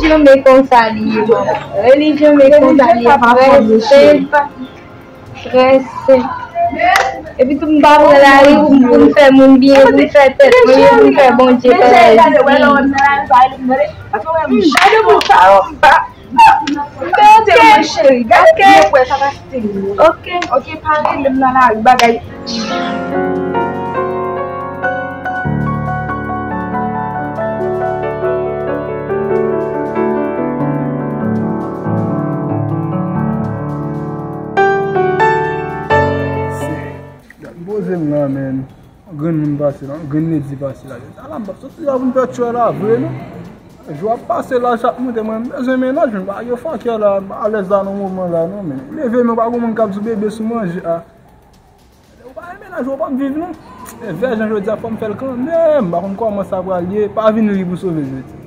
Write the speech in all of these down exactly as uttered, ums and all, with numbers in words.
Relijyon m e konsa li ye, manman. Relijyon m e konsa li ye. Trè senp. Trè senp. Epi tou m pa pran lari pou m, pou m fè moun byen, pou m fè tèt mwen byen, pou m fè Bondye bagay byen. Gade moun sa yo, m pa. Gade mwen cheri, gade byen pou wè sa pa stil. Ok. Ok, pare, menm nan lari, bagay. Gad poze m nan, men. Granmoun pase la, grann ledi pase la. Ala m p ap soti la pou m fè tchwè la vre non. Jou ap pase, laj ap monte, mwen m bezwen mennaj, mwen pa gen fakè la, m pa alèz la nan moman la non, men leve men pa gen moun k ap di bebe sou manje a. Ou pa gen mennaj, ou p ap viv non. E vèjan jodi a fò m fè l kanmenm, m pa konn kòman sa pral ye, pa vin ri pou sove jodi.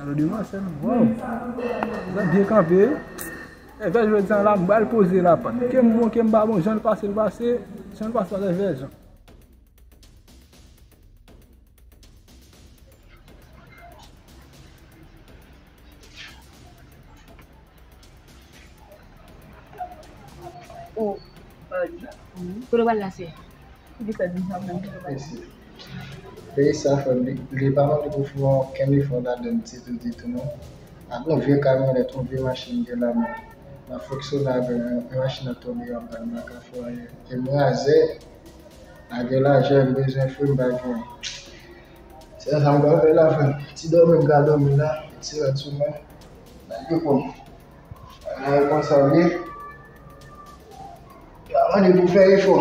Alo demwazèl, waw. Sa byen kanpe. E vèjan jodi a la, m pral poze lapat. Ke m bon, ke m pa bon, jan l pase, l pase, jan l pase, pase vèjan. Oh, pardon. Kote w pral la, sè? Mèsi. Peyi sa, frè m, li, li pa mande pou fè okenn efò ladan l ditou, ditou, non. Ak yon vye kamyonèt, yon vye machin gen la, men m ap fonksyone avè l, yon machin ap tonbe anba, m pa ka fè anyen. E m razè, lage lajan, m bezwen fri, m pa gen. Se sa m ka fè la, frè m. Ti dòmi m ka dòmi la, ti rad sou mwen. Lage kò m. Bagay konsa w ye. Pa mande pou fè efò.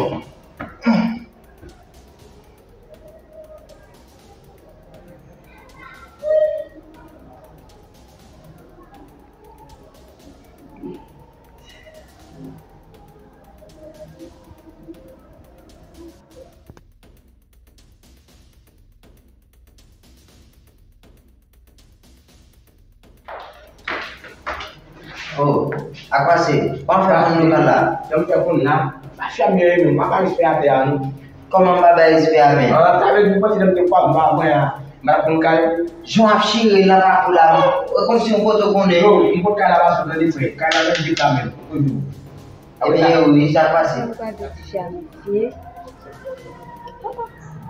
Oh, sa k pase? Ou ap fè moun lokal la? Jan m fè moun la, pa fè m yo, men m pa bay respè atè a non. Kòman m pa bay respè a, men? Ah, sa vle di ou panse lè m te kwè m pa mwen a, m pa t konn kay? Jan w ap chire la pa pou la, ou kòmsi yon poto konnen. Yo, m pot kay la pa sou tande frè. Kay la nan jip la menm. Ebyen, wi, sa k pase? Sa m pral di ti fi a, mesye.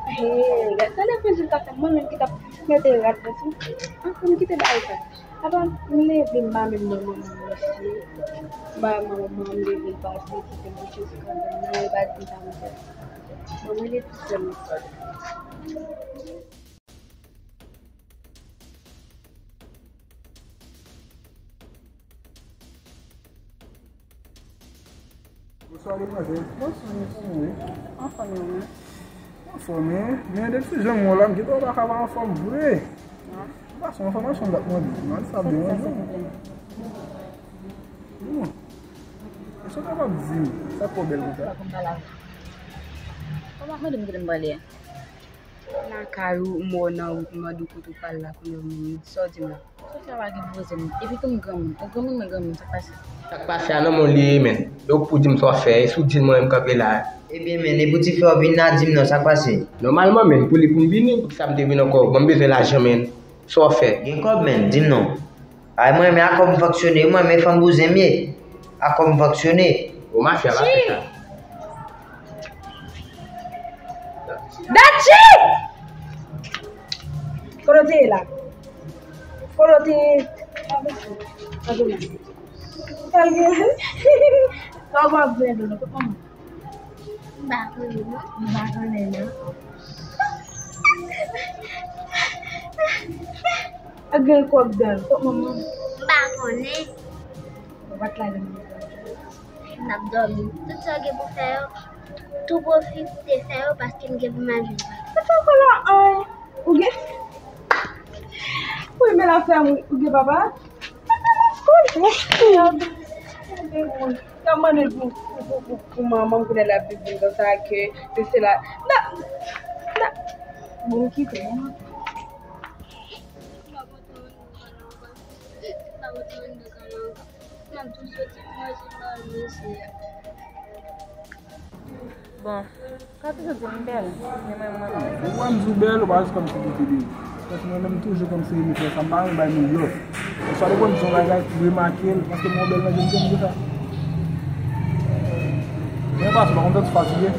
Hey, gad, talè Franjil ta fè mwen menm ki t ap mete rad nan sou. Anfen, m kite bagay sa. Apa, m leve, m pa menm ban manman m mesye. M ba manman m, leve l pase, kite m kouche sou kanpay nan, yo pa di m sa m fè. Bon, m rele tou sèl m. Bonswa, demwazèl. Bonswa, mesye. Anfòm ou menm? Anfòm, wi. Men depi sou jan m wè w la, m gentan wè w pa ka pa anfòm vre. An? Ou pa se yon enfòmasyon m t ap mande. M pa di sa ap deranje w. Bon. Èske w kapab di m sa k fè w bèl konsa? Ou pa konn pale avè m. Ou pa mande m kote m prale a. Lakay ou, m wè w nan wout, m mande w kote w pral la, kounye a w vin di sa w di m la. Sa w fè a pa gen pwoblèm. Epi tou m granmoun, ou granmoun, mwen granmoun, sa k pase? Sa k pase a nan men w li ye, menn. E ou k pou di m sa w ap fè, e si w di m mwen menm kanpe la a? Ebyen, menn, e pou ti frè w vin la, di m non, sa k pase? Nòmalman, menn, pou li pou m vini, poukisa m te vin ankò? Bon, m bezwen lajan, menn. Sa w ap fè? Gen kòb, menn, di m non. Ay, mwen, men a kòb m fonksyone, mwen, men fanm bouzen m ye. A kòb m fonksyone. Bon, mafya pa fè sa. Datchi! Kote w te ye la? Kote w te ye? Sa w gen? Sa w gen? Sa w gen? M pa konnen non. M pa konnen non. Ak gen kòk dan. Kot manman? M pa konnen. Ou pa t la gen manman. M ap dòmi. Tout sa w gen pou fè yo, tou pwofite fè yo paske m gen pou m al jwenn papa. Sa fè w la, an? Ou gen? Wi, men l ap fè m, ou gen papa? Papa m ap konnen. L ap mande l pou, pou, pou, pou, pou manman m kounye a l ap vin konsa ke se sela. Nan, nan. Bon, kite, manman. Bon, ka toujou di m bèl, men mwen, mwen pa bèl. Ou wè m di w bèl, ou pa jis kòmsi kite de. Paske mwen menm toujou kòmsi renmen fè sa, m pa renmen bay moun love. Swa depi w di yon bagay, remake l, paske m wè w bèl nan je m, m konn sa. Men pase, pa konn tanti fatige.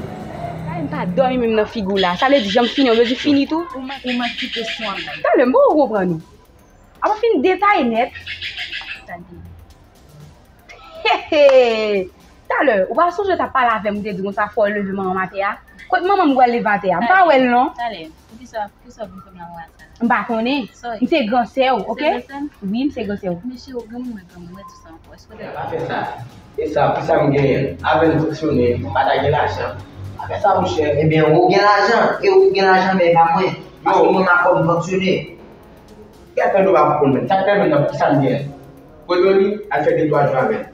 Sa m pa dòmi menm nan figi w la. Sa vle di jan m fini, w vle di fini tou? Ou manke, ou manke kite swan. Talè, m poko konprann ou. Apa fin detaye nèt. Talè. He, he. Talè, ou pa sonje w t ap pale avè m, ou te di konsa fò w leve manman m atè a? Kot manman m pral leve atè a? M pa wè l non. Talè, poukisa, poukisa w vin fè m lamoral sa? M pa konnen. Sorry. M se gran sè w, oke? Se gran sè m? Wi, m se gran sè w. Mesye, ou granmoun, mwen granmoun, mwen di sa ankò. Èske w te... Pa fè sa. E sa, pou sa m genyen. Avè l fonksyone, m pa ta gen lajan. Pa fè sa, monchè. Ebyen, ou gen lajan. E ou gen lajan, men e pa mwen. Paske mwen, m a kòm fonksyone. Gad jan nou pa konprann mwen. Sa k fè menm nan, pou sa m gen. Kote w li, al fè de twa jou avè l.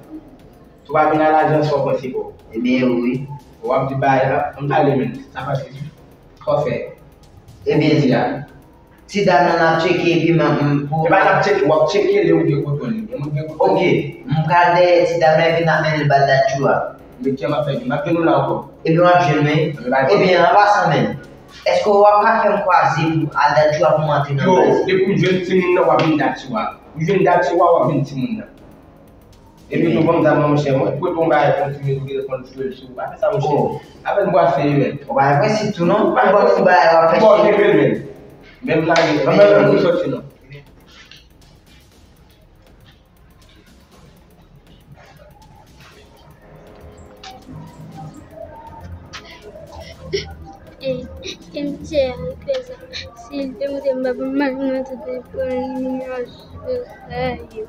Si w pa vin a lajan, sa w panse pou. Ebyen, wi. W ap di bagay la, ann pale menm. Sa pase. Fò fè. Ebyen, di la. Ti dam nan ap tcheke, epi m, m, pou... E pa n ap tcheke, w ap tcheke lè ou gen kote w li. E mwen gen kote w. Oke. M pral dèyè ti dam nan, epi n ap mennen l ba Dadju a. Men kè m ap fè, m ap jwenn ou la ankò. Epi w ap jwenn mwen. Ebyen, an pasan menm. Èske w ap ka fè m kwaze pou al Dadju a pou m antre nan baz? Yo, depi m jwenn timoun nan, w ap vin Dadju a. M jwenn Dadju a, w ap vin timoun nan. Epi tou, ban m zam nan, monchè. Mwen, pou yon bagay kontinye, ou gentan konn jwe l sou. Pa fè sa, monchè. Apèn bwase, men. Ou pa gen prensip tou, non? Ou pa gen prensip, bagay w ap fè. Bon, kenbe l, men. Menm la, men, men, men, sòti, non. E, e m chè a, fè sa. Si l te montre m pa pou m al nan tout ekòl, li menaj yo sa yo.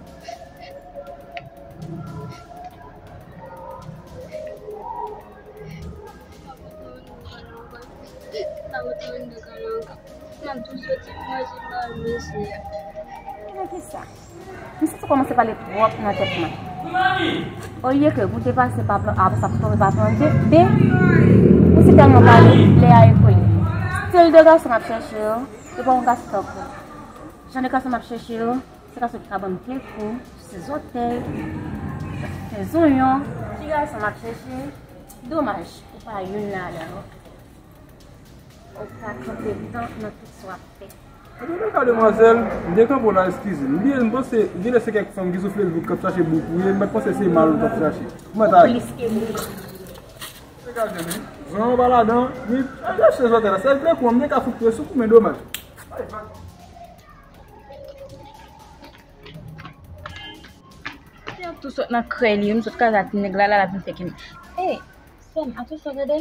Pa retourne nan kanal ankò. M ap tou soti manje ba mesye a. Nan kisa? M santi w kòmanse pale twòp nan tèt mwen. Olye ke pou te pase pa plan A, apre sa pou tonbe pa plan B, B, ou si tèlman pale, lè a e kwele. Stil de gason m ap chèche yo, yo pa yon gason tankou. Jan de gason m ap chèche yo, se gason ki ka ban m kle kou, sise zòtèy, fè zonyon, ki gason m ap chèche, domaj, ou pa youn ladan yo. Ou ka kanpe tan nan tout sa w ap fè. Ebyen, dakò, demwazèl, m te kanpe w la, eskize m. M bliye, m panse, genlè se kèk fanm ki sou Facebook k ap chache bout pou ye, m pa t panse se mal ou t ap chache. Kòman ta ye? Plis ke bout. Gade, wi. Zon pa ladan, ni al chache zòtèy la. Sèl vle kou, m te ka fout presou kou, men domaj. Ay, va. Tou sot nan krèy li, m sot kaza ti nèg la, la, la vin fè ke m. Ey, sè m, a tou sot gade.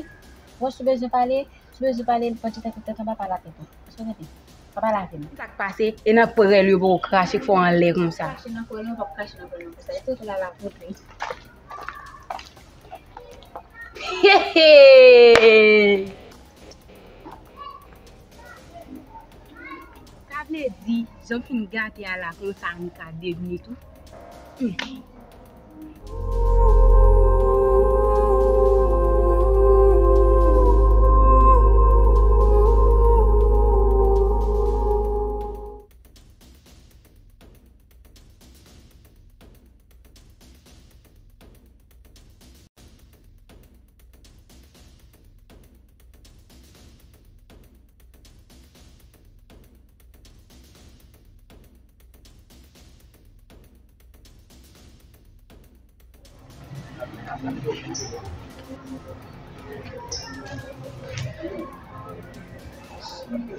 Wè, si w bezwen pale, si w bezwen pale, pran ti tèt, tèt anba, pale avè m. Èske w tande? Pa pale avè m. Sa k pase? E nan prèl yo poko krache k fè w anlè konsa. Krache nan prèl yo, w p ap krache nan prèl yo konsa. E tout la la kote. He, he! Sa vle di, jan m fin gate a la, konsa m ka devni tou. Hmm.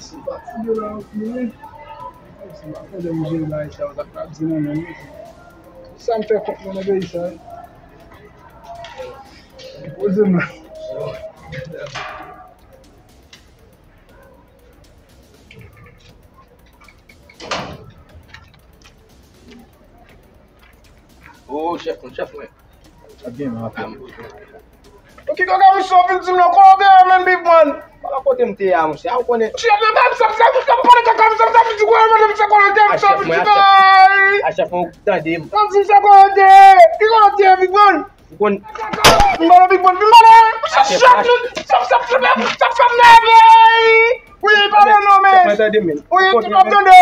Si m pa tande la, ok. Si m pa tande m jere bagay sa yo, sa pa di mwen menm. Sa m fè kont mwen nan peyi sa. Poze m la. O, chèf mwen, chèf mwen. Ap gen, ap gen. Ou ki kaka misye w vin di m nan, kote w te ye menm, Big Man? Ala kote m te ye a, monchè, a ou konnen. Chèf nan bay m sòf, sòf, sòf, pale kaka m sòf, sòf, di kote m te ye, m se kote m te ye, m sòf, di bay. A chèf mwen, ou tande m. Nan di m se kote w te ye, ki kote w te ye, Big Man? Ou konn. M ba w Big Man, m ba w. Chèf, chèf, chèf, chèf, chèf, chèf, chèf, chèf, chèf, chèf, chèf, chèf, chèf, chèf, chèf, chèf, wi, pale non, men. Chèf mwen, tande, men. Wi, tout ap tande.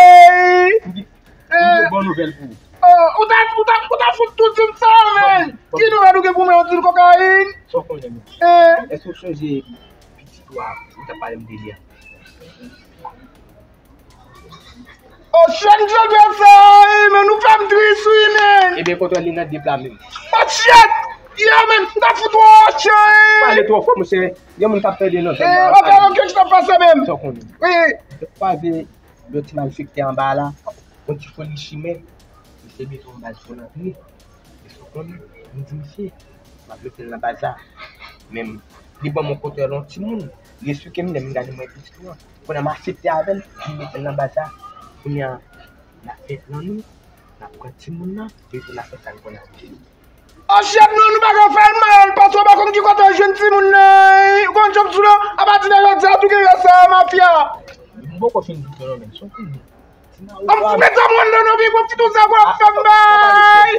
M gen, m gen bon nouvèl pou ou. Oh, ou ta, ou ta, ou ta fout tou di m sa, men. Ki nouvèl ou gen pou mwen, yon dil kokayin? Sa w konnen, men. Eh. Èske w sonje pitit ou a, ou t ap pale m de li a? Oh, chèn jodi a sa, eh, men nou fè m Li kontre li nan dip la menm. Matyèt! Yo, men, m ta fout ou an chèy! Pale twò fò, monchè. Gen moun k ap tande nan zòn nan. Ok, ok, ki sa k pase menm? Sa w konnen. Wi. Mwen kwaze yon ti malfektè anba la. Yon ti foli chimè. Misye bezwen yon baz pou l antre. Misye konnen. M di misye, m ap mete l nan baz la. Men, li ban m yon kontwòl yon timoun. Li esplike m, lè m gade mwen pitit ou an. Kounye a m aksepte avè l, m mete l nan baz la. Kounye a, n ap fè plan nou, n ap pran timoun nan, epi n ap fè sa n konn ap fè. O chèf, non, nou pa ka fè l mal, paske w pa konn ki kote w jwenn timoun nan, ou konn jòb sou non, apati de jodi a, tou gen rès sa, mafya. M poko fin di tou non, men, son kounye. An m met sa mwen nan non, big, mwen fout ou sa, mwen ap fè m bay.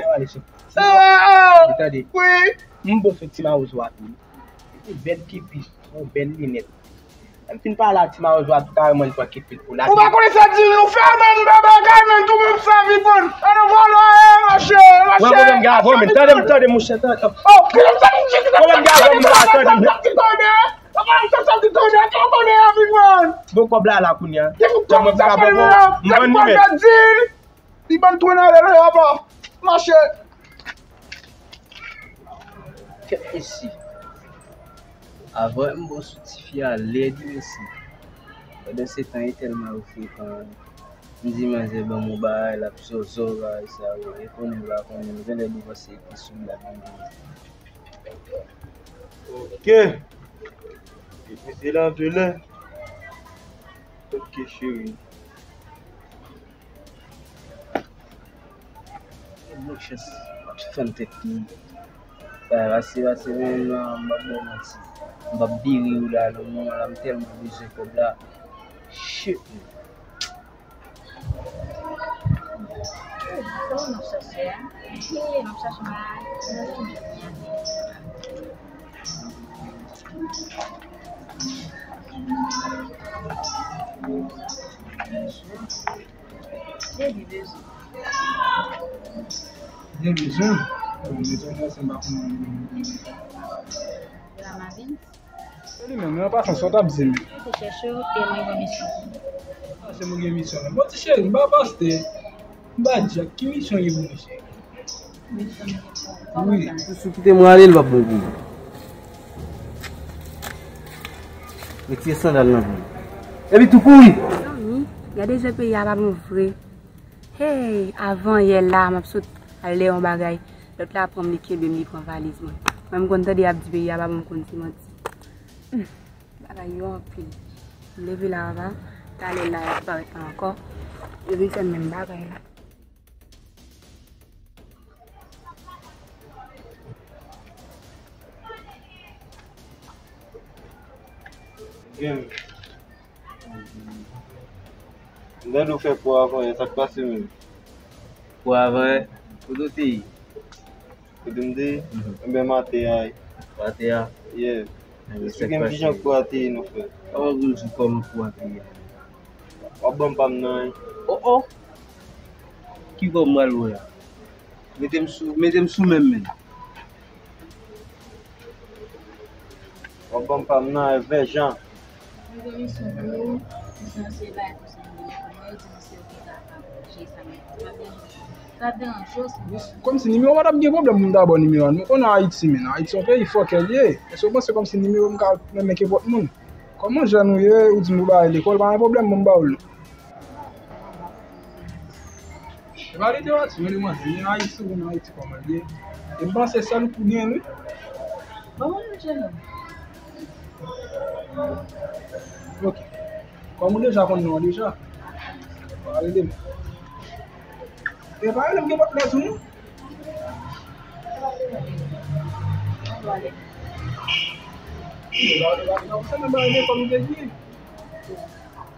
Tande, wi. M bon fè ti mawozo a tou. Yon bèl kepi, yon bèl linèt. Lè m fin pale a ti mawozo a, tou kareman li pran kepi l pou l ale. Ou pa konnen sa di nou fè, men m pa bagay, men tou moun sa vin pran. An nou vòlò, e, mache, mache. Wè, pwoblèm gen avè w, men tande m, tande m, monchè, tande. Oh, pwoblèm sa di, pwoblèm gen avè w, monchè, tande m. Papa m sa santi tonè, tonè a vin pran. Bon, kòb la la kounye a. Li fout kòb sa fè la. M vann li men. Li ban twon nan lè la pa mache. Kèt mesye. Avan m bon sou tifi a lèd mesye. Pandan se tan e tèlman yo frekan. M di manzè ban m yon bagay, l ap zozo bagay sa yo. E konnen m pa konnen, m genlè depanse epi sou l ap vin. Ok. Epi se la vle. Ok, cheri. Bon chans. Mwen fè m tèt li. Sa pase, pase, men non, m p ap ba w manti. M p ap bere w la, nan moman la, m tèlman bezwen kòb la. Shit, man. Sa w nan chache a? Wi, m ap chache bagay. Baby bezwen. Gen bezwen? Bon, bezwen nan se m pa konn. De la Mavin? Se li menm, men an pasan, sa w t ap di m? Mwen te chèche w e mwen gen misyon. Ah, se mwen gen misyon la. Bon, ti cheri, m pa pastè. M pa dyak. Ki misyon gen pou mwen, cheri? Misyon gen pou mwen. Kòman sa? Si w kite mwen ale, l p ap bon pou mwen. Retire sandal nan pye w. Epi tou kouri! Mezanmi, gade jan peyi a pa bon vre. Hey, avan yè la, m ap sot al dèyè yon bagay. Lòt la pran m, li kenbe m, li pran valiz mwen. Mwen, m konn tande y ap di peyi a pa bon, m konn se manti. Hmm, bagay yo anpil. M leve la anba, talè la y ap parèt la ankò. Yo vin fè m menm bagay la. Gen. M tande w fè po avan yè, sa k pase menm? Po avan yè? Kote w te ye? Kote m te ye? Mhm. Enben, m atè a wi. Ou atè a? Yeah. Enben, sa k pase? Eksplike m kijan po a te ye non, frè. Kòman pou m di w kòman po a te ye? W ap ban m pa m nan wi. Oh, oh! Ki kòb m pral wè a? Mete m sou, mete m sou men m menm. W ap ban m pa m nan, vèjan. Mezanmi, sou dlo, misyon se bay pou sa, mwen yo di misye yo te ka pa manje sa, men sa deranje w, sa deranje w, se kòmsi nimewo pa t ap gen pwoblèm pou m ta ba w nimewo a. Nou konnen Ayiti, men Ayiti se yon peyi fòkè l ye. Èske w panse kòmsi nimewo m ka renmen kenpòt moun? Kòman jèn ou ye, ou di m ou ba lekòl, pa gen pwoblèm, ban m ba w l non. E pa literati, men li manzè, men Ayiti, ou konnen Ayiti kòman l ye. E m panse sèl ou pou gen, wi. Ban mwen yon jènòm. Ok. Kòm ou deja konn non an deja, pa rele m. E pa rele m, gen pòt la sou nou.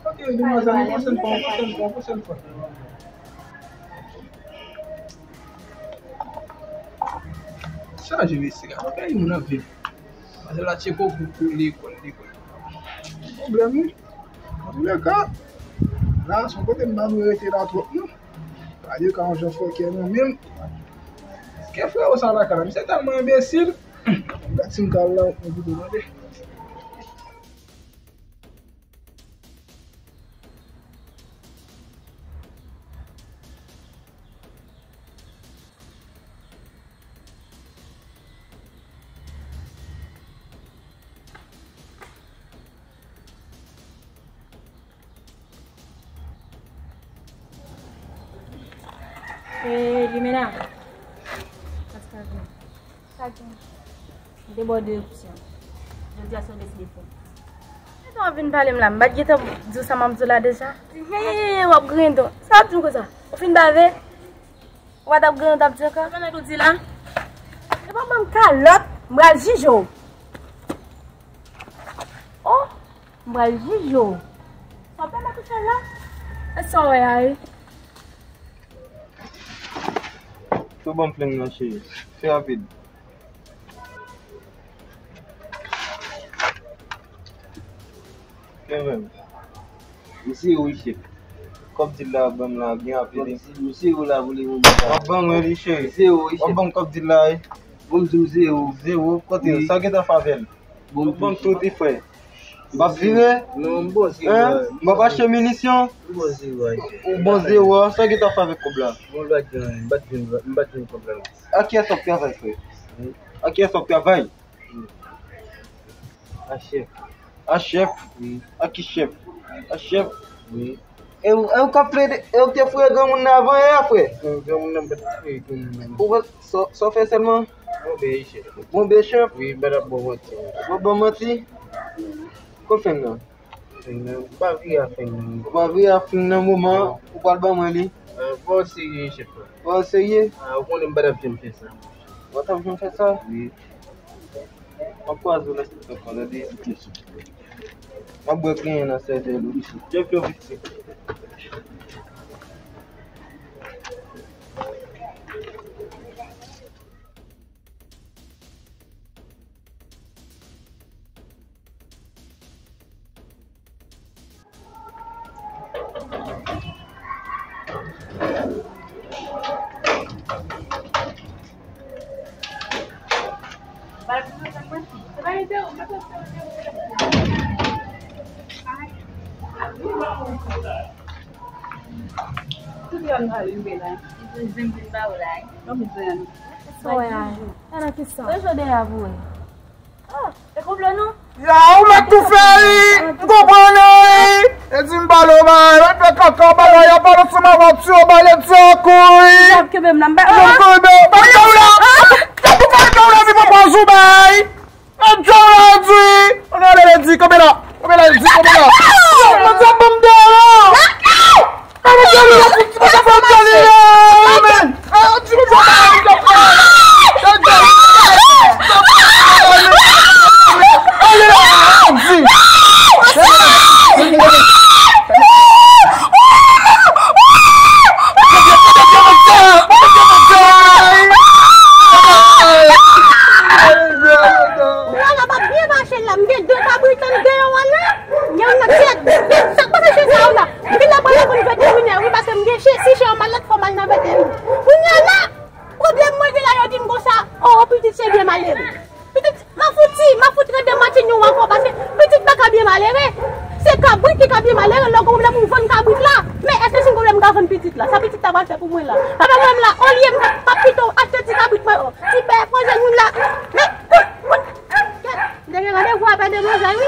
Ok, demwazèl, yon pwochèn fwa, yon pwochèn fwa, yon pwochèn fwa. Chaje mesye, gade yon peyi moun ap viv. Demwazèl la tcheke w pou lekòl, lekòl. Pwoblèm wi. Antouleka, la se yon kote m pa dwe rete la twòp non. Gade ka yon jan fòkè nan men m. Kè frè ou sa lakay la, misye tèlman enbesil. Gad si m ka al la, mwen videyo tande. E, Limena. Sa t ka vin? Sa gen? M te ba w de opsyon. Jodi a, sa w deside fè? Etan w ap vin pale m la, m pa t gentan di w sa m ap di w la deja? Hey, w ap griyen don. Sa w ap di m konsa? Ou fin bave? Ou pa t ap griyen, w t ap di ankò? Sa nèg ou di la? E pa ban m kalòt, m pral jije w. Oh, m pral jije w. Sa w pèmèt ou fè la? E sa w wè a, wi. Tou ban m plim nan, cheri. Fè rapid. Kevin, m se ou, wi, chèf. Kòb dil la, ban m la, byen rapid. Kòb dil, m se ou la pou le moman. W ap ban mwen li, cheri. M se ou, wi, chèf. W ap ban m kòb dil la, wi. Bon, m di w zewo. Zewo? Kote? Wi. Sa w gentan fè avè l? Bon, bon, tout e frè. M ap vire? Non, m bon zewo. Hein? M ap achte minisyon? M bon zewo, wi. Ou bon zewo, sa w gentan fè avèk kòb la? Bon, m pa t jwenn, m pa t jwenn, m pa t jwenn kòb la. A kiyès w ap travay, frè? Wi. A kiyès w ap travay? Wi. A chèf. A chèf? Wi. A ki chèf? A chèf? Wi. E ou, e ou k ap plede, e ou k te fouye granmoun nan avan yè a, frè? Non, granmoun nan m pa t fouye granmoun nan. Ou wè sa, sa w fè sèlman? Bon, bèy chèf. Bon, bèy chèf? Wi, m pa t ap ba w manti. Ou p ap ban m manti? Kot fenn nan? Fenn nan, m pa vire a fenn nan. Ou pa vire a fenn nan moman, ou pral ban mwen li? Euh, pa w serye, chèf la. Pa w serye? Ah, ou konnen m pa t ap janm fè sa. Ou pa t ap janm fè sa? Wi. M ap kwaze w lè se fè pa tande. M ap bwè griyen nan sèvèl ou. Chèf yo vite. Sa w wè a? Sa nan ki sans? Sa jodi a pou wè? Ah, e konplo nou? Ya, ou mèt tou fè, wi. M konprann, wi. E di m pale w bagay, mèt fè kaka bagay, y ap pale ansanm avè w, ti w bale ti an kou, wi. Kenbe m la, m ba. Kenbe w la. Kenbe w la, di papa Zoubay. Mwen di w la di. Ann ale, Ledi, kanpe la. Kanpe la, Ledi, kanpe la. Mwen di w ban m deyò. Mwen di w la fouti, mwen di w fè joli, men. Ale la, Ledi. Bagay la p ap byen mache la, m gen de kabrit an deyò a la. Yonn nan tèt, sa k pase chen sa yo la? M vin la pral konn veterinè, wi, paske m gen chen, si chen an malad, fò m al nan veterinè. Kounye a la, pwoblèm mwen gen la, yo di m konsa, o, pitit se byen malere. Pitit, m a fouti, m a fout rete Matinyon ankò, paske pitit pa ka byen malere. Se kabrit ki ka byen malere, lè w gen pwoblèm ou vann kabrit la. Men èske si m gen pwoblèm m ka vann pitit la? Sa pitit la pral fè pou mwen la? Papa mwen la, olye m, m ap pito achte ti kabrit mwen, ti bèf, manje moun la. Men, kout, kout, kèt, m te gen randevou avè demwazèl, wi.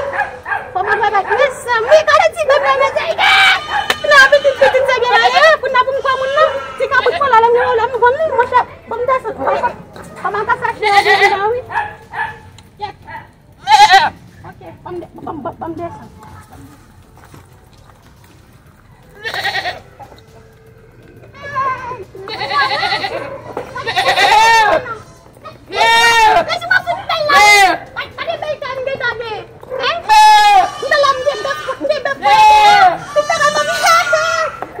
Fò mwen fè bèf, mezanmi, gade ti bèf la, mezanmi. Nan pitit, pitit, se byen malere, kounye a pou m kwè moun nan. Ti kabrit mwen la, lè m gen pwoblèm m vann li, monchè. Ban m desann, papa. Kòman ka sa chire vin la, wi? Kèt. Ok, ban m de-, ban m, ban m, ban m desann. Mezanmi, mwen fout bèl la. Gade bèl sa m gen tande. Hein? M bèl la, m gen bèf, m gen bèf. M pa ka ban m sa.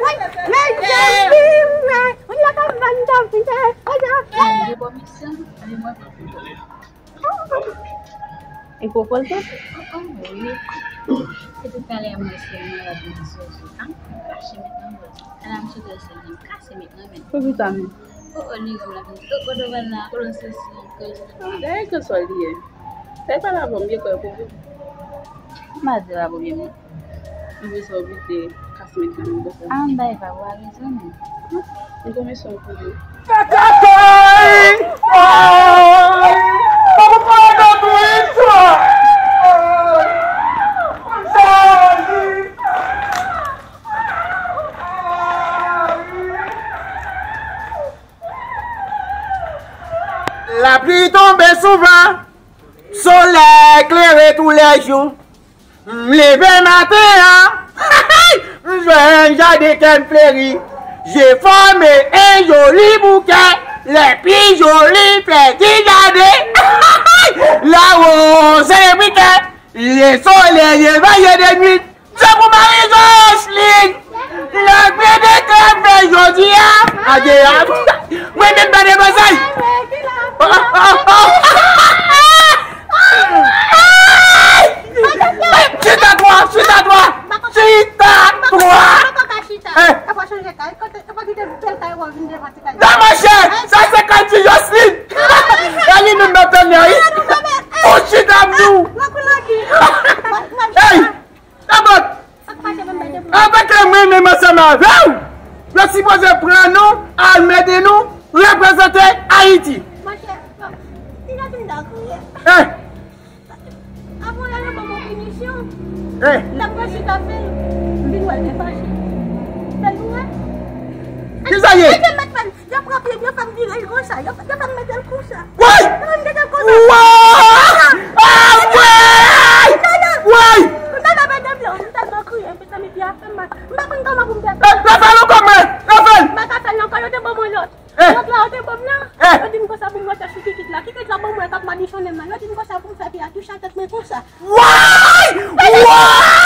Mezanmi, mwen. Mwen la ka vann dòm, mwen. Mwen gen bon misyon, men mwen pa fè. E koko l tou? Oh, oh, wi. Se tout talè a mwen se malad mwen sou jou. A, m kache met nan vòz. Ala m sou tèl sèl, m kase met nan men. Pou vitamin. Oh, oh, li gòm la vin. Oh, oh, dovan la, kolon sesi, kolon sesi. Dayè, kèlswa li ye. Sa e pa lavan m ye kwè pwoblèm. M pa di la pwoblèm non. M vle sa oblije kase met nan men bòkò. A, m bay pa w rezon non. M konn mesye w konnen. Kakakay! Ay! Papa pa nan twit! Ay! Ay! Lapli tonbe souvan, solèy klere toulèjou. M leve maten an, m jwenn jaden kè m fleri. Je fòme en joli bouquet, les plus jolis petits jardins. La rose et briquet, le soleil éveillé de nuit. Se pou Marie Joseline. Lapli de klè fè jodi a. Ade a. Mwen menm pa de bazay. Chita twa, chita twa. Chita twa. Eh. Non, monchè, sa se kay ti Joseline. E li menm nan tande, wi. Ou chita m di w. Hey! Dabò, antanke mwen menm ansanm avè w, yo sipoze pran nou, al mete nou reprezante Ayiti. Monchè, bon, si yo di m dakò, eh. Apre, yo ban mwen pinisyon. Eh. Lè m pral chita fè l, m vin wè l te fache. Fè l pou wè. Kisa ye? Yo pran pye m, yo fè m vire l konsa. Yo, yo fè m mete l konsa. Woy! Yo fè m mete l konsa. Woy! Ah, woy! Woy! M tèlman pèdi blan, m tèlman kriye, mezanmi, pye a fè m mal. M pa konn kòman pou m fè sa. Eh, refè l ankò, mwen! Refè l! M pa ka fè l ankò, yo te ban mwen lòt. Eh! Lòt la, yo te ban m nan. Eh! Yo di m konsa pou m retouche sou kikit la. Kikit la ban mwen k ap madichonnen m nan. Yo di m konsa pou m fè pye a touche a tèt mwen konsa. Woy! Woy!